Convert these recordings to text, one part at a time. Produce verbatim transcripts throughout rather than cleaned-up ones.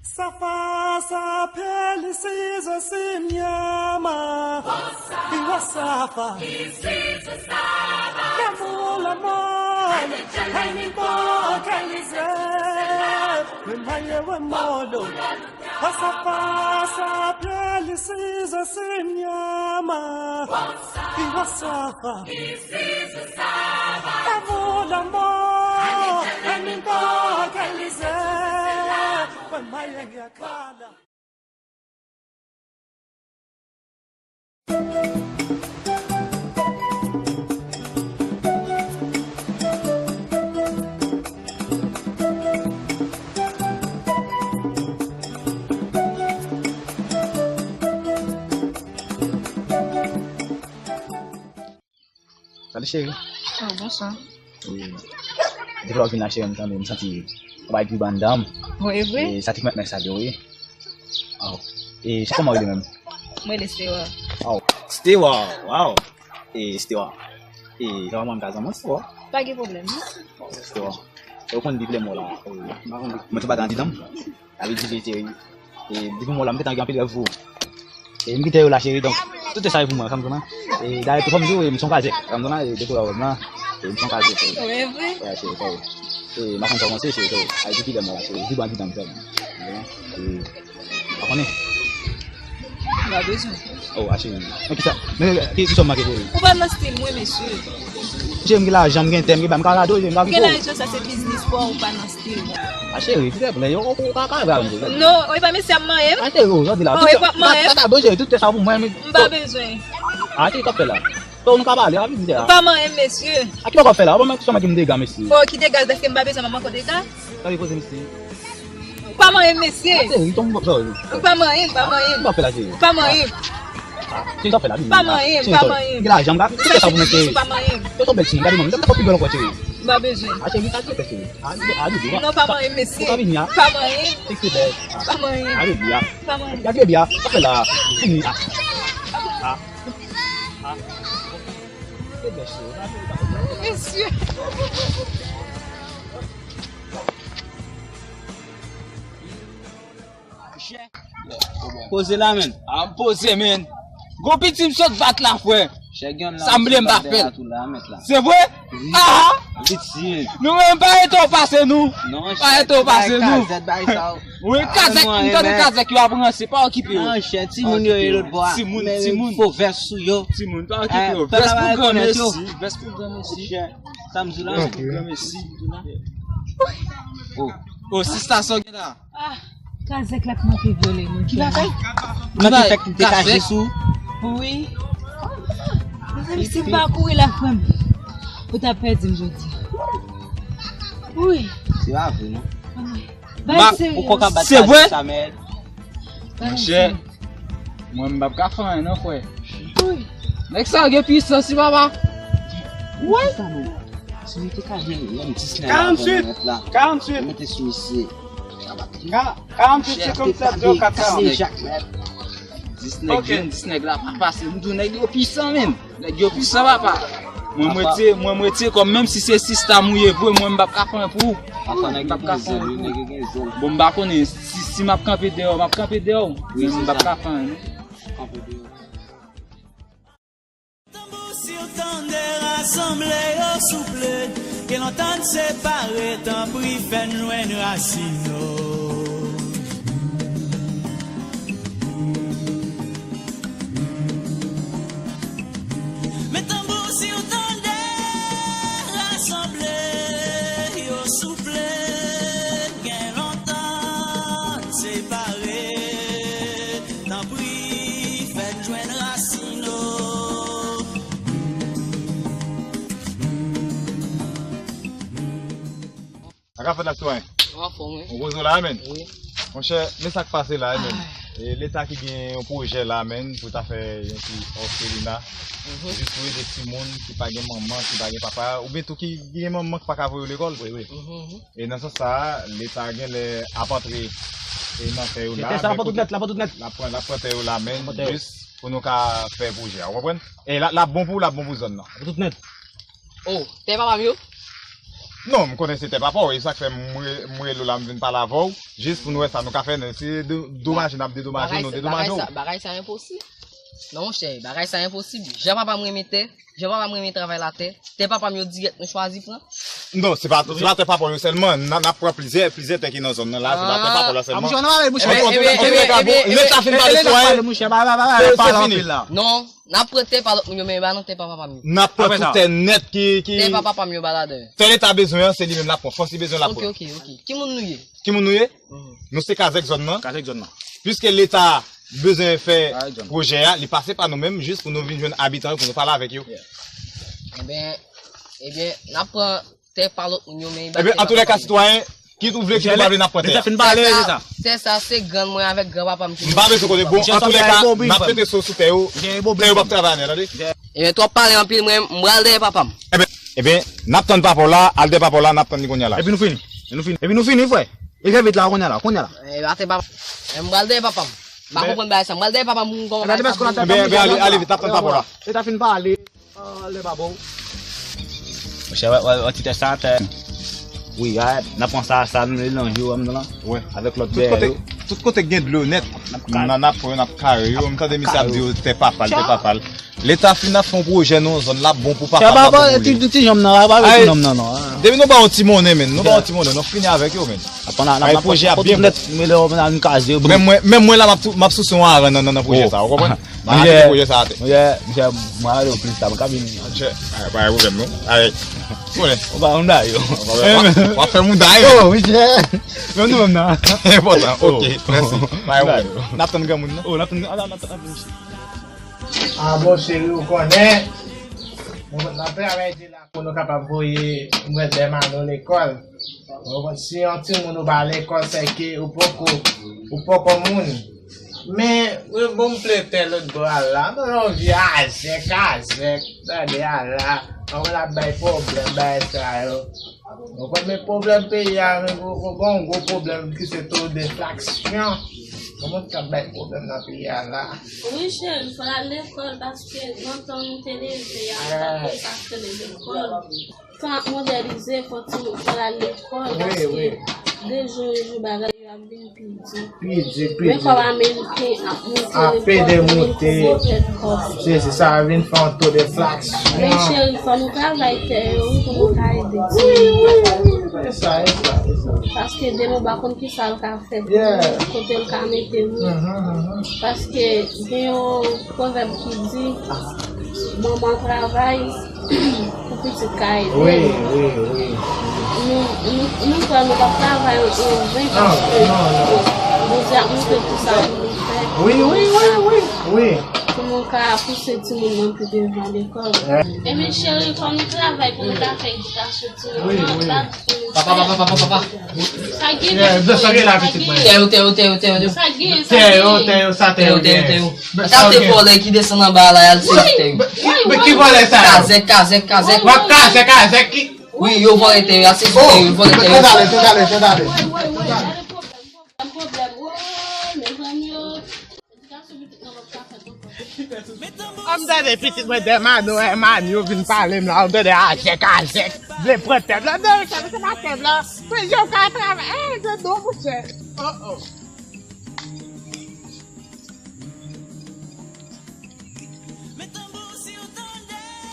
Safa, sa peli sizo sinyama. Iwa safa. L'amour, l'amour. Ani bo kalize. We maye we modo. Pasa pasa peli sizo sinyama. Iwa safa. L'amour, l'amour. Ani bo kalize. We maye yakala. Salut chérie. Oh, bonswa. E, depi lè w vin la, cheri, m tande, m santi yon bagay ki vibre anndan m. Wi, vre? E sa te k mèt mèt sa de wi. Aw. E sa kòman w rele menm? Mwen rele Stewa. Aw. Stewa, waw. E Stewa. E sa va mwen ka zanman Stewa? Pa gen pwoblèm, non? Stewa. E ou konn viv lè mò la. E, mwen tou bagay anndan m. Avè di vye cheri. E depi mwen la, m gentan gen anpil rèv pou ou. E m kite yo la, cheri, donk, tout sa e pou mwen, sa m di w la. E dayè, tou fò m di w, e m se yon kazèk, sa m di w la, e depi w la wè m la, e m se yon kazèk. Wi, vre? Wi, cheri, sa w. E m pa konn kòmanse, cheri, sa w. Ay, depi lè mwen la, cheri, vibre anndan m sèlman. E, pa konnen. M pa bezwen. Oh, a cheri. Men kisa, men ki, ki sa w manke, cheri? Ou pa nan stil mwen, mesye. Cheri, m gen lajan, m gen tè, m gen bagay, m ka rado, cheri, m ka gen lajan, sa se biznis pa w, ou pa nan stil mwen. A cheri, silvouplè, yo, ou ka, ka, ka, non, e pa mesye ap manyen m. A cheri, jodi la, oh, e pa ap manyen m. Tata, bon, cheri, tout tè sa pou mwen, men. M pa bezwen. A cheri, k ap fè la? Bon, nou ka pale, a vin di a. M pa manyen m, mesye. A ki lè w ap fè la? Ou pa mwen sèlman ki m dega, mesye. Oh, ki dega, dèske m pa bezwen, m ap ankò dega. Sa li poze, mesye. Ou pa manyen m, mesye. A cheri, tonm, sa w ye. Ou pa manyen m, pa manyen m. Ou pa fè la, cheri. Ou pa manyen m. Ah, cheri, sa w fè la, vini. Pa manyen m, pa manyen m. Gen lajan, m ka, tout sa pou mwen, cheri. Pa manyen m. Yo, son bèl timoun, gade mwen, m ta fè pi bèl ankò, cheri. M pa bezwen. A, cheri, sa te fè, cheri. A, a, a, non, pa manyen m, mesye. Ou ka vini, a. Pa manyen m. Fikse bèl. Pa manyen m. A, bèl, a. Pa manyen m. Gade, bèl, a. Sa w fè la. Vini, a. A. A. Mesye. Poze la, menn. A, m poze, menn. Gon piti m sot bat la, frè. Sa m vle m pa fè l. Se vre? Wi. Ah! Piti. Nou menm pa rete w pase nou. Non, pa rete w pase nou. Wi, kazèk, m tande kazèk yo ap ranse, pa okipe yo. Timoun yo ye lòt bò a. Timoun, timoun. Fo vès sou yo. Timoun, pa okipe yo. Vès pou granmesi, vès pou granmesi. Sa m di w la, vès pou granmesi. Oh. Oh, sista, sa w gen la? Ah, kazèk la k manke vyole nou. Ki bagay? Nan ki fèk li te kache sou? Wi. Mezanmi, si m pa kouri la, frè m, ou t ap pèdi m jodi. Wi. Se pa vre, non. Bay serye. Ou kò ka bat kazèk sa, men. Monchè, mwen m p ap ka fè anyen non, frè. Wi. Nèg sa gen pisans wi, papa. Wi. Si nou te ka jwenn lòm dis nèg la pou nou mèt la. Karanntuit. Mete sou misye. Ka-, karanntuit, senkannsèt, zewo kat, karant. Dis nèg, dis nèg la pa pase. M di w nèg yo pisan menm. Nèg yo pisan, papa. Mwen, m rete, mwen, m rete kòm, menm si se sista m ou ye vre, mwen, m p ap ka fè anyen pou ou. Papa, nèg yo gen zèl, wi, nèg yo gen zèl. Bon, m pa konnen si, si m ap kanpe dèyè w, m ap kanpe dèyè w. Men m p ap ka fè anyen, non. Kanpe dèyè w. Tanbou, si w tande, rasanble yo souple. Gen lontan n separe, tanpri, fè n jwenn rasin nou. Men tanbou, si w tande, rasanble yo souple. Gen lontan n separe, tanpri, fè n jwenn rasin nou. Sa k ap fèt la, sitwayen? Anfòm, wi. Ou poze w la, menn? Wi. Monchè, men sa k pase la, menn. E Leta ki gen yon pwojè la, menn, pou ta fè yon ti òfelina. Mhm. Jis pou ede timoun ki pa gen manman, ki pa gen papa, oubyen tou ki gen manman ki pa ka voye yo lekòl. Wi, wi. Mhm. E nan sans sa a, Leta genlè ap antre e nan tè yo la, men kote l ap pran, l ap pran tè yo la, menn, jis pou nou ka fè pwojè a, ou konprann? E l ap, l ap bon pou, l ap bon pou zòn nan. Tout nèt. Oh, tè papa m yo? Non, m konnen se tè papa w, e sa k fè m re- m rele w la, m vin pale avè w, jis pou nou wè sa nou ka fè, si se de- domaje n ap dedomaje w, nou dedomaje w. Bagay sa enposib. Non, monchè, bagay sa enposib. Jan papa m renmen tè, jan papa m renmen travay latè, tè papa m yo dirèk nou chwazi pran. Non, se pa, se pa tè papa w yo sèlman, n a- n ap pran plizyè, plizyè tè ki nan zòn nan la, se pa tè papa w la sèlman. Leta fin pale sou w, se fini. Non, n ap pran tè pa lòt moun yo, men e pa nan tè pa papa m yo. N ap pran tout tè nèt ki. Tè pa papa m yo ba ladan. Tè Leta bezwen an, se li menm l ap pran. Fòs li bezwen l ap pran. Ok, ok, ok. Ki moun nou ye? Ki moun nou ye? Nou se Kazèk zòn nan. Kazèk zòn nan. Piske Leta bezwen fè pwojè a, li pase pa nou menm, jis pou nou vin jwenn abitan yo, pou nou pale avèk yo. Ebyen, ebyen, n ap pran tè pa lòt moun yo, men e ba tè pa papa m yo. Ebyen, antoulèka, sitwayen, kit ou vle, kit ou pa vle, n ap pran tè a. Leta fin pale, se sa. Tè sa, se grann mwen avèk granpapa m ki. M pa bezwen konnen, bon, antoulèka, n ap mete sou sou tè yo, tè yo p ap travay anyen, tande. Ebyen, twòp pale anpil, mwen, m pral dèyè papa m. Ebyen, ebyen, n ap tann papa w la, al dèyè papa w la, n ap tann li kounye a la. Epi nou fini. Epi nou fini, epi nou fini, frè. E fè vit la, kounye a la, kounye a la. E, atè papa. E, m pral dèyè papa m. M pa konprann bagay sa. M pral dèyè papa m pou m konprann bagay sa. Ebyen, ebyen, ale, ale vit, n ap tann papa w la. Leta fin pale. Lè pa bon. Monchè, wè, wè, wè, ti tè sa, tè. Wi, a, n ap pran sa, sa, nou melanje yo, menm nan, avèk lòt bèyè yo. Tout kote k gen dlo nèt, n ap pran yo, n ap kare yo. M tande misye ap di yo tè papa l, tè papa l. Leta fin ap fè yon pwojè nan yon zòn la, bon pou papa, pa pou li. Ti, ti, ti nonm nan, pa vle ti nonm nan, non. Depi nou ba yon ti monnen, menn, nou ba yon ti monnen, nou fini avèk yo, menn. Ay, pwojè a byen bon. Menm mwen, menm mwen la, m ap tou- m ap souse yon aran nan, nan, nan pwojè sa, ou konprann? M ap mete pwojè sa atè. Monchè, monchè, mwen ale yo plis ta, mwen ka vini. Monchè, pa gen pwoblèm, non. Ay, konnen. Ou pa moun da yo. W ap fè moun da yo. Oh, monchè. Menm nou menm nan. Enpòtan, ok, mèsi. Pa gen pwoblèm. N ap tann granmoun nan. Oh, n ap tann, n ap tann, n ap tann. Ah bon, cheri, ou konnen. Nou, n ap travay di la pou nou kapab voye Mèt Dèmano lekòl. Ou konprann, si yon timoun ou ba lekòl, se ke ou poko, ou poko moun. Men, mwen, bon, m plete lòt bò a la, m nan yon vye azèk, azèk, tande a la, ann ap bay pwoblèm, bay sa yo. Ou konn men pwoblèm peyi a, men gwo, gwo, gon gwo pwoblèm ki se taux d'infraction. Gon moun k ap bay pwoblèm nan peyi a la. Wi, cheri, fò l al lekòl paske nan tan nou te leve a, nou pa t konn sa k rele lekòl. Tan ap modènize, fò timoun fò l al lekòl paske de jou an jou bagay yo ap vin pi di. Pi di, pi di. Men kòb ameriken ap moute, ap pede moute. Se, se sa vin fè yon taux d'infraction. Men cheri, fò nou travay tè yo, wi, pou nou ka ede timoun. Se sa, se sa, se sa. Paske demen ou pa konn kisa l ka fè pou ou, kote l ka mete ou. Paske gen yon pwovèb ki di, manman travay, pou pitit ka ede l. Wi, wi, wi. Nou, nou, nou kwè nou p ap travay an ven paske Bondye ap montre pou sa pou nou fè. Wi, wi, wi, wi, wi. Pou nou ka pouse timoun nan pi devan lekòl. Ebyen, cheri, fò nou travay pou nou ka fè edikasyon timoun nan. Papa, papa, papa, papa. Sa gen la pitit mwen. Tè yo, tè yo, tè yo, tè yo. Tè yo, tè yo, sa tè yo, tè yo, tè yo. Sa te vòlè ki desann anba a la, y al sezi tè yo. Men ki vòlè sa yo? Kazèk, kazèk, kazèk. Wap kazèk, kazèk ki. Wi, yo vòlè tè yo, y al sezi tè yo, yo vòlè tè yo. Tandale, tandale, tandale. An m tande pitit mwen Dèmano, Èmani, yo vin pale m la, an m tande azèk, azèk, vle pran tè m la, non, se pa tè m la, men yo ka travay, eh, de non, monchè. Oh, oh.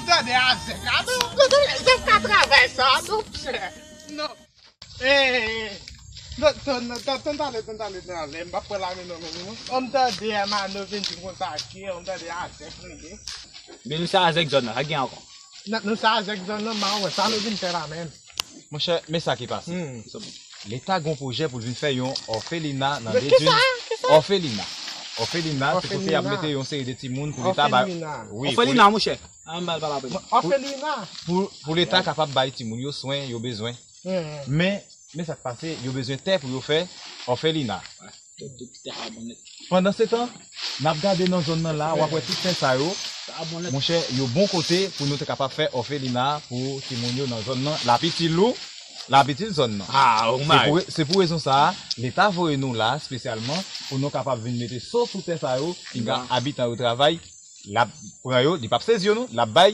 Tande a zèk la, non, non, non, zèk ka travay sa, non, monchè. Non. Eh, non, non, non, tan, tan tande, tan tande, tan tande. M p ap pran lame non, menm, non. An m tande Èmani vin di m konsa ke, an m tande a zèk rele. Men nou se a zèk zòn nan, sa gen ankò? Non, nou se a zèk zòn nan, m pa wè sa nou vin fè la menm. Monchè, men sa ki pase. Leta gon pwojè pou l vin fè yon òfelina nan de dil. Òfelina. Òfelina, se kote y ap mete yon seri de timoun pou Leta ba. Òfelina, monchè. An m al pale avè l. Òfelina. Pou, pou Leta kapab bay timoun yo swen yo bezwen. Men, men sa k pase, yo bezwen tè pou yo fè òfelina. Pandansetan, n ap gade nan zòn nan la, w ap wè tout tè sa yo. Monchè, yo bon kote pou nou te kapab fè òfelina pou timoun yo nan zòn nan. L ap itil ou, l ap itil zòn nan. Se pou, se pou rezon sa a, Leta voye nou la espesyalman pou nou kapab vin mete so sou tè sa yo, piga abitan yo travay, l ap pran yo, li p ap sezi yo non, l ap bay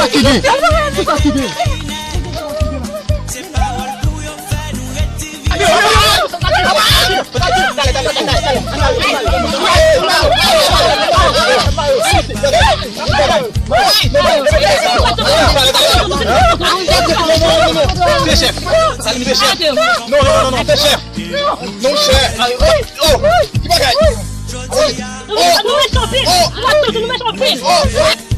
sa ki gen? Ki sa ki gen? Tè chèf. Sa li tè chèf. Non, non, non, non, tè chèf. Non, chèf. Ay, oh, oh, ki bagay? Oh, oh, oh, oh.